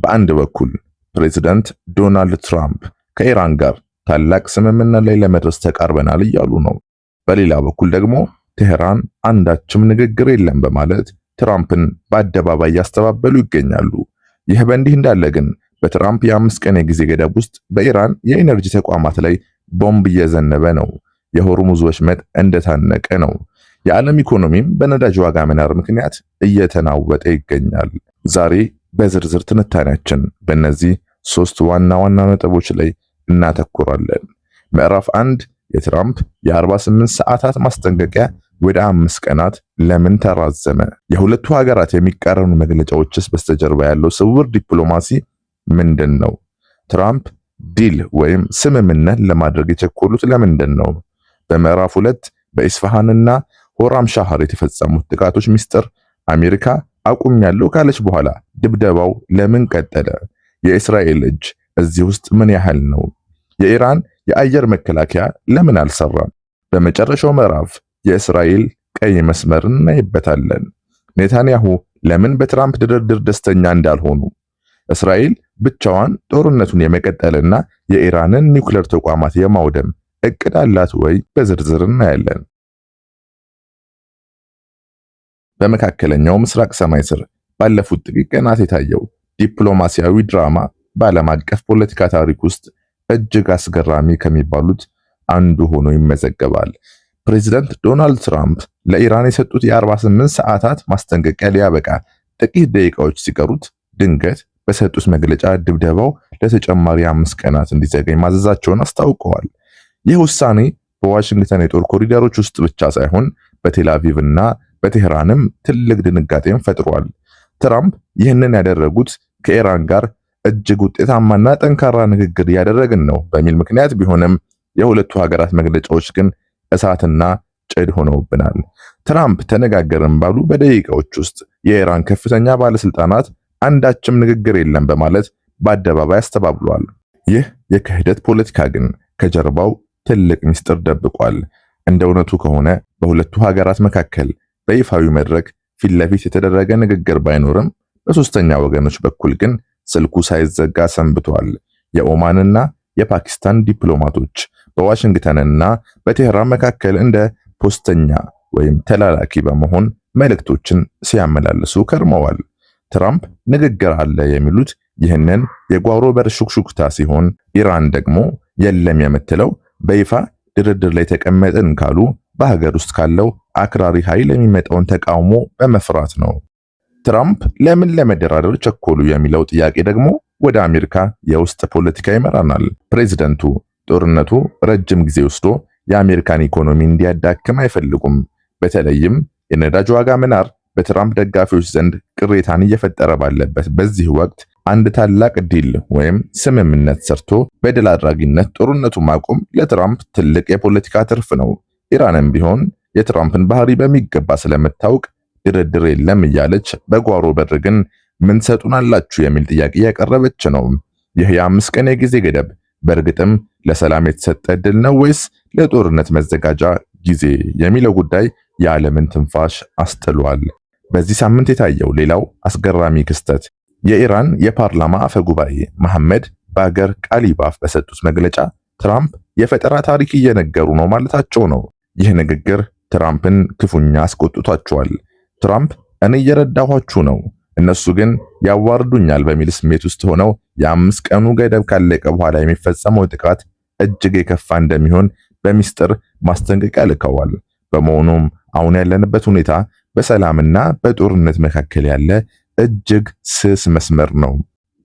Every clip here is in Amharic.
በአንድ በኩል ፕሬዝዳንት ዶናልድ ትራምፕ ከኢራን ጋር ታላቅ ስምምነት ላይ ለመድረስ ተቃርበናል እያሉ ነው። በሌላ በኩል ደግሞ ቴህራን አንዳችም ንግግር የለም በማለት ትራምፕን በአደባባይ እያስተባበሉ ይገኛሉ። ይህ በእንዲህ እንዳለ ግን በትራምፕ የ5 ቀን የጊዜ ገደብ ውስጥ በኢራን የኢነርጂ ተቋማት ላይ ቦምብ እየዘነበ ነው። የሆርሙዝ ወሽመጥ እንደታነቀ ነው። የዓለም ኢኮኖሚም በነዳጅ ዋጋ መናር ምክንያት እየተናወጠ ይገኛል። ዛሬ በዝርዝር ትንታኔያችን በእነዚህ ሶስት ዋና ዋና ነጥቦች ላይ እናተኩራለን። ምዕራፍ 1፦ የትራምፕ የ48 ሰዓታት ማስጠንቀቂያ ወደ 5 ቀናት ለምን ተራዘመ? የሁለቱ ሀገራት የሚቃረኑ መግለጫዎችስ በስተጀርባ ያለው ስውር ዲፕሎማሲ ምንድን ነው? ትራምፕ deal ወይም ስምምነት ለማድረግ የቸኮሉት ለምንድን ነው? በምዕራፍ 2 በኢስፋሃንና ሆራም ሻህር የተፈጸሙት ጥቃቶች ሚስጥር፣ አሜሪካ አቁሜያለሁ ካለች በኋላ ድብደባው ለምን ቀጠለ? የእስራኤል እጅ እዚህ ውስጥ ምን ያህል ነው? የኢራን የአየር መከላከያ ለምን አልሰራም? በመጨረሻው ምዕራፍ የእስራኤል ቀይ መስመርን እናይበታለን። ኔታንያሁ ለምን በትራምፕ ድርድር ደስተኛ እንዳልሆኑ፣ እስራኤል ብቻዋን ጦርነቱን የመቀጠልና የኢራንን ኒውክሌር ተቋማት የማውደም እቅድ አላት ወይ? በዝርዝር እናያለን። በመካከለኛው ምስራቅ ሰማይ ስር ባለፉት ጥቂት ቀናት የታየው ዲፕሎማሲያዊ ድራማ በዓለም አቀፍ ፖለቲካ ታሪክ ውስጥ እጅግ አስገራሚ ከሚባሉት አንዱ ሆኖ ይመዘገባል። ፕሬዚዳንት ዶናልድ ትራምፕ ለኢራን የሰጡት የ48 ሰዓታት ማስጠንቀቂያ ሊያበቃ ጥቂት ደቂቃዎች ሲቀሩት ድንገት በሰጡት መግለጫ ድብደባው ለተጨማሪ 5 ቀናት እንዲዘገይ ማዘዛቸውን አስታውቀዋል። ይህ ውሳኔ በዋሽንግተን የጦር ኮሪደሮች ውስጥ ብቻ ሳይሆን በቴል አቪቭ እና በቴህራንም ትልቅ ድንጋጤን ፈጥሯል። ትራምፕ ይህንን ያደረጉት ከኢራን ጋር እጅግ ውጤታማና ጠንካራ ንግግር እያደረግን ነው በሚል ምክንያት ቢሆንም የሁለቱ ሀገራት መግለጫዎች ግን እሳትና ጭድ ሆነውብናል። ትራምፕ ተነጋገርን ባሉ በደቂቃዎች ውስጥ የኢራን ከፍተኛ ባለስልጣናት አንዳችም ንግግር የለም በማለት በአደባባይ አስተባብለዋል። ይህ የክህደት ፖለቲካ ግን ከጀርባው ትልቅ ምስጢር ደብቋል። እንደ እውነቱ ከሆነ በሁለቱ ሀገራት መካከል በይፋዊ መድረክ ፊት ለፊት የተደረገ ንግግር ባይኖርም በሶስተኛ ወገኖች በኩል ግን ስልኩ ሳይዘጋ ሰንብቷል። የኦማንና የፓኪስታን ዲፕሎማቶች በዋሽንግተንና በቴህራን መካከል እንደ ፖስተኛ ወይም ተላላኪ በመሆን መልእክቶችን ሲያመላልሱ ከርመዋል። ትራምፕ ንግግር አለ የሚሉት ይህንን የጓሮ በር ሹክሹክታ ሲሆን፣ ኢራን ደግሞ የለም የምትለው በይፋ ድርድር ላይ ተቀመጥን ካሉ በሀገር ውስጥ ካለው አክራሪ ኃይል የሚመጣውን ተቃውሞ በመፍራት ነው። ትራምፕ ለምን ለመደራደር ቸኮሉ የሚለው ጥያቄ ደግሞ ወደ አሜሪካ የውስጥ ፖለቲካ ይመራናል። ፕሬዚደንቱ ጦርነቱ ረጅም ጊዜ ወስዶ የአሜሪካን ኢኮኖሚ እንዲያዳክም አይፈልጉም። በተለይም የነዳጅ ዋጋ መናር በትራምፕ ደጋፊዎች ዘንድ ቅሬታን እየፈጠረ ባለበት በዚህ ወቅት አንድ ታላቅ deal ወይም ስምምነት ሰርቶ በድል አድራጊነት ጦርነቱን ማቆም ለትራምፕ ትልቅ የፖለቲካ ትርፍ ነው። ኢራንም ቢሆን የትራምፕን ባህሪ በሚገባ ስለምታውቅ ድርድር የለም እያለች በጓሮ በር ግን ምን ሰጡናላችሁ የሚል ጥያቄ እያቀረበች ነው። ይህ የ5 ቀን የጊዜ ገደብ በእርግጥም ለሰላም የተሰጠ እድል ነው ወይስ ለጦርነት መዘጋጃ ጊዜ የሚለው ጉዳይ የዓለምን ትንፋሽ አስጥሏል። በዚህ ሳምንት የታየው ሌላው አስገራሚ ክስተት የኢራን የፓርላማ አፈ ጉባኤ መሐመድ ባገር ቃሊባፍ በሰጡት መግለጫ ትራምፕ የፈጠራ ታሪክ እየነገሩ ነው ማለታቸው ነው። ይህ ንግግር ትራምፕን ክፉኛ አስቆጥቷቸዋል። ትራምፕ እኔ እየረዳኋችሁ ነው፣ እነሱ ግን ያዋርዱኛል በሚል ስሜት ውስጥ ሆነው የ5 ቀኑ ገደብ ካለቀ በኋላ የሚፈጸመው ጥቃት እጅግ የከፋ እንደሚሆን በሚስጥር ማስጠንቀቂያ ልከዋል። በመሆኑም አሁን ያለንበት ሁኔታ በሰላምና በጦርነት መካከል ያለ እጅግ ስስ መስመር ነው።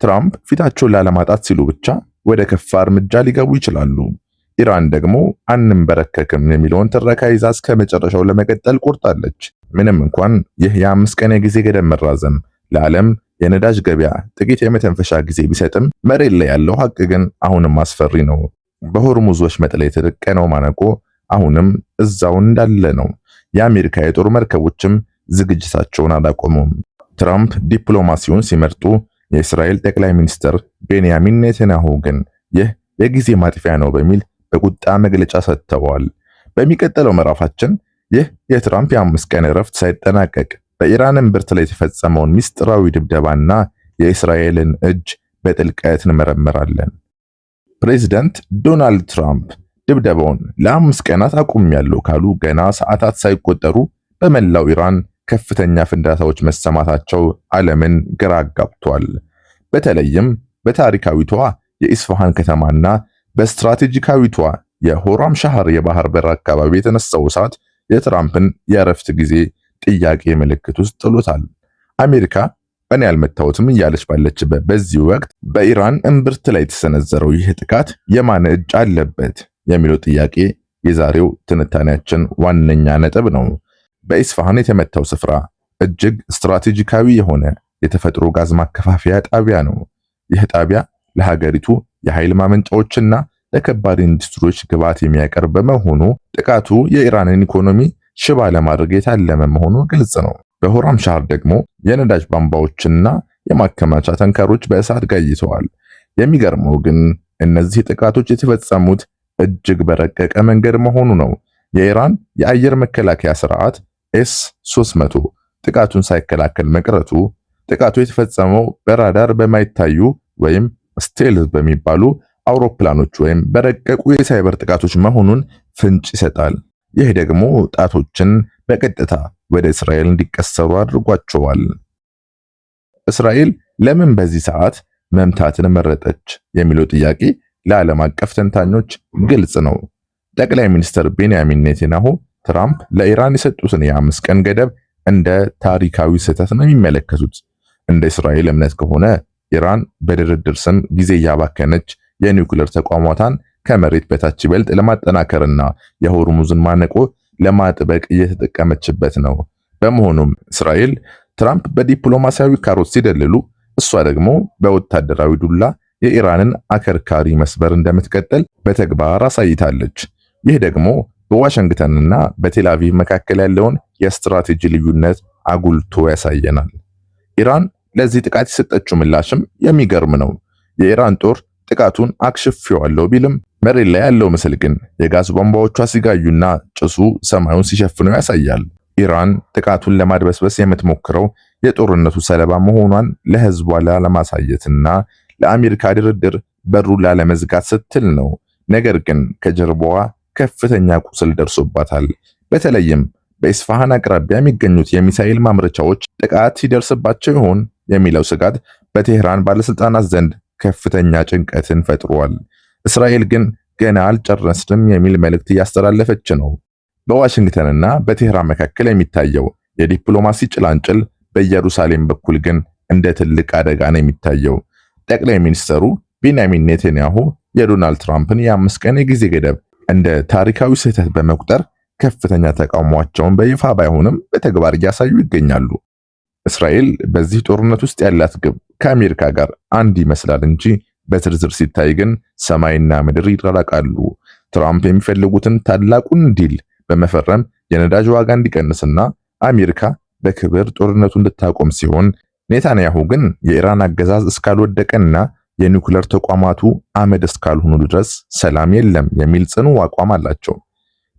ትራምፕ ፊታቸውን ላለማጣት ሲሉ ብቻ ወደ ከፋ እርምጃ ሊገቡ ይችላሉ። ኢራን ደግሞ አንንበረከክም የሚለውን ትረካ ይዛ እስከ መጨረሻው ለመቀጠል ቆርጣለች። ምንም እንኳን ይህ የ5 ቀን የጊዜ ገደብ መራዘም ለዓለም የነዳጅ ገበያ ጥቂት የመተንፈሻ ጊዜ ቢሰጥም መሬት ላይ ያለው ሀቅ ግን አሁንም አስፈሪ ነው። በሆርሙዝ ወሽመጥ ላይ የተደቀነው ማነቆ አሁንም እዛው እንዳለ ነው። የአሜሪካ የጦር መርከቦችም ዝግጅታቸውን አላቆሙም። ትራምፕ ዲፕሎማሲውን ሲመርጡ፣ የእስራኤል ጠቅላይ ሚኒስትር ቤንያሚን ኔታንያሁ ግን ይህ የጊዜ ማጥፊያ ነው በሚል በቁጣ መግለጫ ሰጥተዋል። በሚቀጥለው ምዕራፋችን ይህ የትራምፕ የ5 ቀን እረፍት ሳይጠናቀቅ በኢራን እምብርት ላይ የተፈጸመውን ምስጢራዊ ድብደባና የእስራኤልን እጅ በጥልቀት እንመረምራለን። ፕሬዚደንት ዶናልድ ትራምፕ ድብደባውን ለ5 ቀናት አቁሜያለሁ ካሉ ገና ሰዓታት ሳይቆጠሩ በመላው ኢራን ከፍተኛ ፍንዳታዎች መሰማታቸው ዓለምን ግራ አጋብቷል። በተለይም በታሪካዊቷ የኢስፋሃን ከተማና በስትራቴጂካዊቷ የሆራም ሻህር የባህር በር አካባቢ የተነሳው እሳት የትራምፕን የእረፍት ጊዜ ጥያቄ ምልክት ውስጥ ጥሎታል። አሜሪካ እኔ ያልመታሁትም እያለች ባለችበት በዚህ ወቅት በኢራን እምብርት ላይ የተሰነዘረው ይህ ጥቃት የማን እጅ አለበት የሚለው ጥያቄ የዛሬው ትንታኔያችን ዋነኛ ነጥብ ነው። በኢስፋሃን የተመታው ስፍራ እጅግ ስትራቴጂካዊ የሆነ የተፈጥሮ ጋዝ ማከፋፈያ ጣቢያ ነው። ይህ ጣቢያ ለሀገሪቱ የኃይል ማመንጫዎችና ለከባድ ኢንዱስትሪዎች ግብዓት የሚያቀርብ በመሆኑ ጥቃቱ የኢራንን ኢኮኖሚ ሽባ ለማድረግ የታለመ መሆኑ ግልጽ ነው። በሆራም ሻህር ደግሞ የነዳጅ ቧንቧዎችና የማከማቻ ታንከሮች በእሳት ጋይተዋል። የሚገርመው ግን እነዚህ ጥቃቶች የተፈጸሙት እጅግ በረቀቀ መንገድ መሆኑ ነው። የኢራን የአየር መከላከያ ስርዓት ኤስ 300 ጥቃቱን ሳይከላከል መቅረቱ ጥቃቱ የተፈጸመው በራዳር በማይታዩ ወይም stealth በሚባሉ አውሮፕላኖች ወይም በረቀቁ የሳይበር ጥቃቶች መሆኑን ፍንጭ ይሰጣል። ይህ ደግሞ ጣቶችን በቀጥታ ወደ እስራኤል እንዲቀሰሩ አድርጓቸዋል። እስራኤል ለምን በዚህ ሰዓት መምታትን መረጠች የሚለው ጥያቄ ለዓለም አቀፍ ተንታኞች ግልጽ ነው። ጠቅላይ ሚኒስትር ቤንያሚን ኔታንያሁ ትራምፕ ለኢራን የሰጡትን የ5 ቀን ገደብ እንደ ታሪካዊ ስህተት ነው የሚመለከቱት። እንደ እስራኤል እምነት ከሆነ ኢራን በድርድር ስም ጊዜ እያባከነች የኒውክሌር ተቋማቷን ከመሬት በታች ይበልጥ ለማጠናከርና የሆርሙዝን ማነቆ ለማጥበቅ እየተጠቀመችበት ነው። በመሆኑም እስራኤል ትራምፕ በዲፕሎማሲያዊ ካሮት ሲደልሉ፣ እሷ ደግሞ በወታደራዊ ዱላ የኢራንን አከርካሪ መስበር እንደምትቀጥል በተግባር አሳይታለች። ይህ ደግሞ በዋሽንግተንና በቴል አቪቭ መካከል ያለውን የስትራቴጂ ልዩነት አጉልቶ ያሳየናል። ኢራን ለዚህ ጥቃት የሰጠችው ምላሽም የሚገርም ነው። የኢራን ጦር ጥቃቱን አክሽፌዋለሁ ቢልም መሬት ላይ ያለው ምስል ግን የጋዝ ቧንቧዎቿ ሲጋዩና ጭሱ ሰማዩን ሲሸፍነው ያሳያል። ኢራን ጥቃቱን ለማድበስበስ የምትሞክረው የጦርነቱ ሰለባ መሆኗን ለህዝቧ ላለማሳየትና ለአሜሪካ ድርድር በሩን ላለመዝጋት ስትል ነው። ነገር ግን ከጀርባዋ ከፍተኛ ቁስል ደርሶባታል። በተለይም በኢስፋሃን አቅራቢያ የሚገኙት የሚሳኤል ማምረቻዎች ጥቃት ይደርስባቸው ይሆን የሚለው ስጋት በቴህራን ባለስልጣናት ዘንድ ከፍተኛ ጭንቀትን ፈጥሯል። እስራኤል ግን ገና አልጨረስንም የሚል መልእክት እያስተላለፈች ነው። በዋሽንግተንና በቴህራን መካከል የሚታየው የዲፕሎማሲ ጭላንጭል በኢየሩሳሌም በኩል ግን እንደ ትልቅ አደጋ ነው የሚታየው። ጠቅላይ ሚኒስትሩ ቤንያሚን ኔታንያሁ የዶናልድ ትራምፕን የ5 ቀን የጊዜ ገደብ እንደ ታሪካዊ ስህተት በመቁጠር ከፍተኛ ተቃውሟቸውን በይፋ ባይሆንም በተግባር እያሳዩ ይገኛሉ። እስራኤል በዚህ ጦርነት ውስጥ ያላት ግብ ከአሜሪካ ጋር አንድ ይመስላል እንጂ በዝርዝር ሲታይ ግን ሰማይና ምድር ይራራቃሉ። ትራምፕ የሚፈልጉትን ታላቁን deal በመፈረም የነዳጅ ዋጋ እንዲቀንስና አሜሪካ በክብር ጦርነቱ እንድታቆም ሲሆን፣ ኔታንያሁ ግን የኢራን አገዛዝ እስካልወደቀና የኒውክለር ተቋማቱ አመድ እስካልሆኑ ድረስ ሰላም የለም የሚል ጽኑ አቋም አላቸው።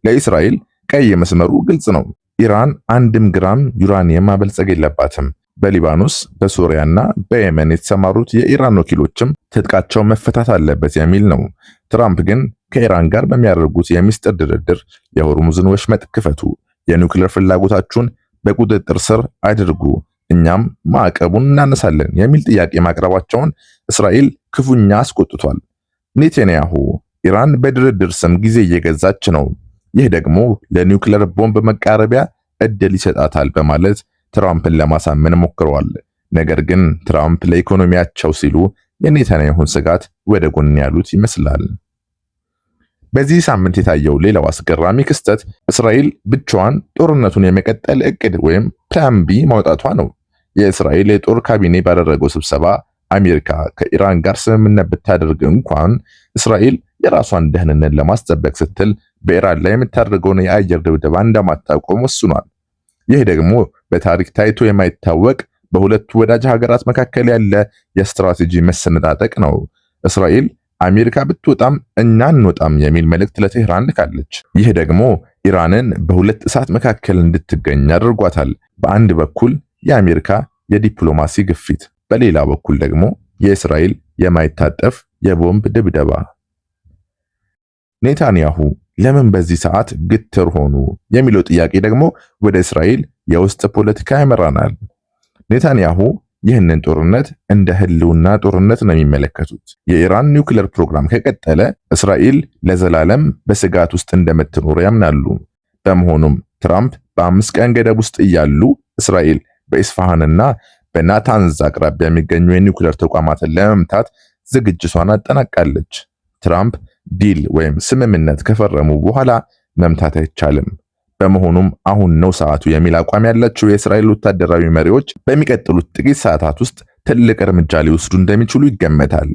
ለእስራኤል ቀይ መስመሩ ግልጽ ነው። ኢራን አንድም ግራም ዩራኒየም ማበልጸግ የለባትም። በሊባኖስ፣ በሶሪያና በየመን የተሰማሩት የኢራን ወኪሎችም ትጥቃቸው መፈታት አለበት የሚል ነው። ትራምፕ ግን ከኢራን ጋር በሚያደርጉት የሚስጥር ድርድር የሆርሙዝን ወሽመጥ ክፈቱ፣ የኒውክሌር ፍላጎታችሁን በቁጥጥር ስር አድርጉ፣ እኛም ማዕቀቡን እናነሳለን የሚል ጥያቄ ማቅረባቸውን እስራኤል ክፉኛ አስቆጥቷል። ኔታንያሁ ኢራን በድርድር ስም ጊዜ እየገዛች ነው፣ ይህ ደግሞ ለኒውክሌር ቦምብ መቃረቢያ እድል ይሰጣታል በማለት ትራምፕን ለማሳመን ሞክረዋል። ነገር ግን ትራምፕ ለኢኮኖሚያቸው ሲሉ የኔታንያሁን ስጋት ወደ ጎን ያሉት ይመስላል። በዚህ ሳምንት የታየው ሌላው አስገራሚ ክስተት እስራኤል ብቻዋን ጦርነቱን የመቀጠል እቅድ ወይም plan B ማውጣቷ ነው። የእስራኤል የጦር ካቢኔ ባደረገው ስብሰባ አሜሪካ ከኢራን ጋር ስምምነት ብታደርግ እንኳን እስራኤል የራሷን ደህንነት ለማስጠበቅ ስትል በኢራን ላይ የምታደርገውን የአየር ድብደባ እንደማታቆም ወስኗል። ይህ ደግሞ በታሪክ ታይቶ የማይታወቅ በሁለቱ ወዳጅ ሀገራት መካከል ያለ የስትራቴጂ መሰነጣጠቅ ነው። እስራኤል አሜሪካ ብትወጣም እኛ አንወጣም የሚል መልእክት ለቴህራን ልካለች። ይህ ደግሞ ኢራንን በሁለት እሳት መካከል እንድትገኝ አድርጓታል። በአንድ በኩል የአሜሪካ የዲፕሎማሲ ግፊት፣ በሌላ በኩል ደግሞ የእስራኤል የማይታጠፍ የቦምብ ድብደባ። ኔታንያሁ ለምን በዚህ ሰዓት ግትር ሆኑ የሚለው ጥያቄ ደግሞ ወደ እስራኤል የውስጥ ፖለቲካ ያመራናል። ኔታንያሁ ይህንን ጦርነት እንደ ህልውና ጦርነት ነው የሚመለከቱት። የኢራን ኒውክሌር ፕሮግራም ከቀጠለ እስራኤል ለዘላለም በስጋት ውስጥ እንደምትኖር ያምናሉ። በመሆኑም ትራምፕ በ5 ቀን ገደብ ውስጥ እያሉ እስራኤል በኢስፋሃንና በናታንዝ አቅራቢያ የሚገኙ የኒውክሌር ተቋማትን ለመምታት ዝግጅቷን አጠናቃለች። ትራምፕ deal ወይም ስምምነት ከፈረሙ በኋላ መምታት አይቻልም። በመሆኑም አሁን ነው ሰዓቱ የሚል አቋም ያላቸው የእስራኤል ወታደራዊ መሪዎች በሚቀጥሉት ጥቂት ሰዓታት ውስጥ ትልቅ እርምጃ ሊወስዱ እንደሚችሉ ይገመታል።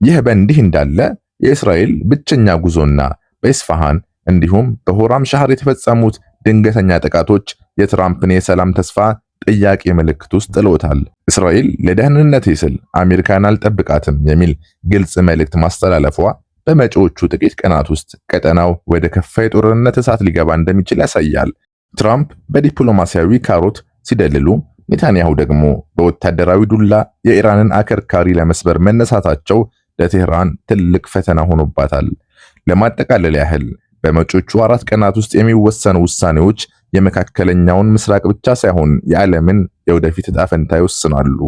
ይህ በእንዲህ እንዳለ የእስራኤል ብቸኛ ጉዞና በኢስፋሃን እንዲሁም በሆራም ሻህር የተፈጸሙት ድንገተኛ ጥቃቶች የትራምፕን የሰላም ተስፋ ጥያቄ ምልክት ውስጥ ጥለውታል። እስራኤል ለደህንነቴ ስል አሜሪካን አልጠብቃትም የሚል ግልጽ መልእክት ማስተላለፏ በመጪዎቹ ጥቂት ቀናት ውስጥ ቀጠናው ወደ ከፋ የጦርነት እሳት ሊገባ እንደሚችል ያሳያል። ትራምፕ በዲፕሎማሲያዊ ካሮት ሲደልሉ፣ ኔታንያሁ ደግሞ በወታደራዊ ዱላ የኢራንን አከርካሪ ለመስበር መነሳታቸው ለቴህራን ትልቅ ፈተና ሆኖባታል። ለማጠቃለል ያህል በመጪዎቹ 4 ቀናት ውስጥ የሚወሰኑ ውሳኔዎች የመካከለኛውን ምስራቅ ብቻ ሳይሆን የዓለምን የወደፊት ዕጣ ፈንታ ይወስናሉ።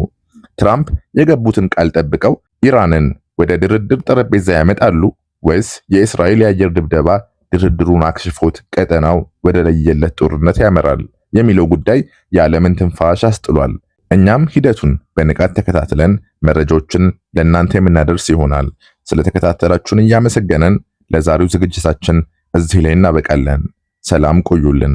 ትራምፕ የገቡትን ቃል ጠብቀው ኢራንን ወደ ድርድር ጠረጴዛ ያመጣሉ ወይስ የእስራኤል የአየር ድብደባ ድርድሩን አክሽፎት ቀጠናው ወደ ለየለት ጦርነት ያመራል የሚለው ጉዳይ የዓለምን ትንፋሽ አስጥሏል። እኛም ሂደቱን በንቃት ተከታትለን መረጃዎችን ለእናንተ የምናደርስ ይሆናል። ስለተከታተላችሁን እያመሰገንን ለዛሬው ዝግጅታችን እዚህ ላይ እናበቃለን። ሰላም ቆዩልን።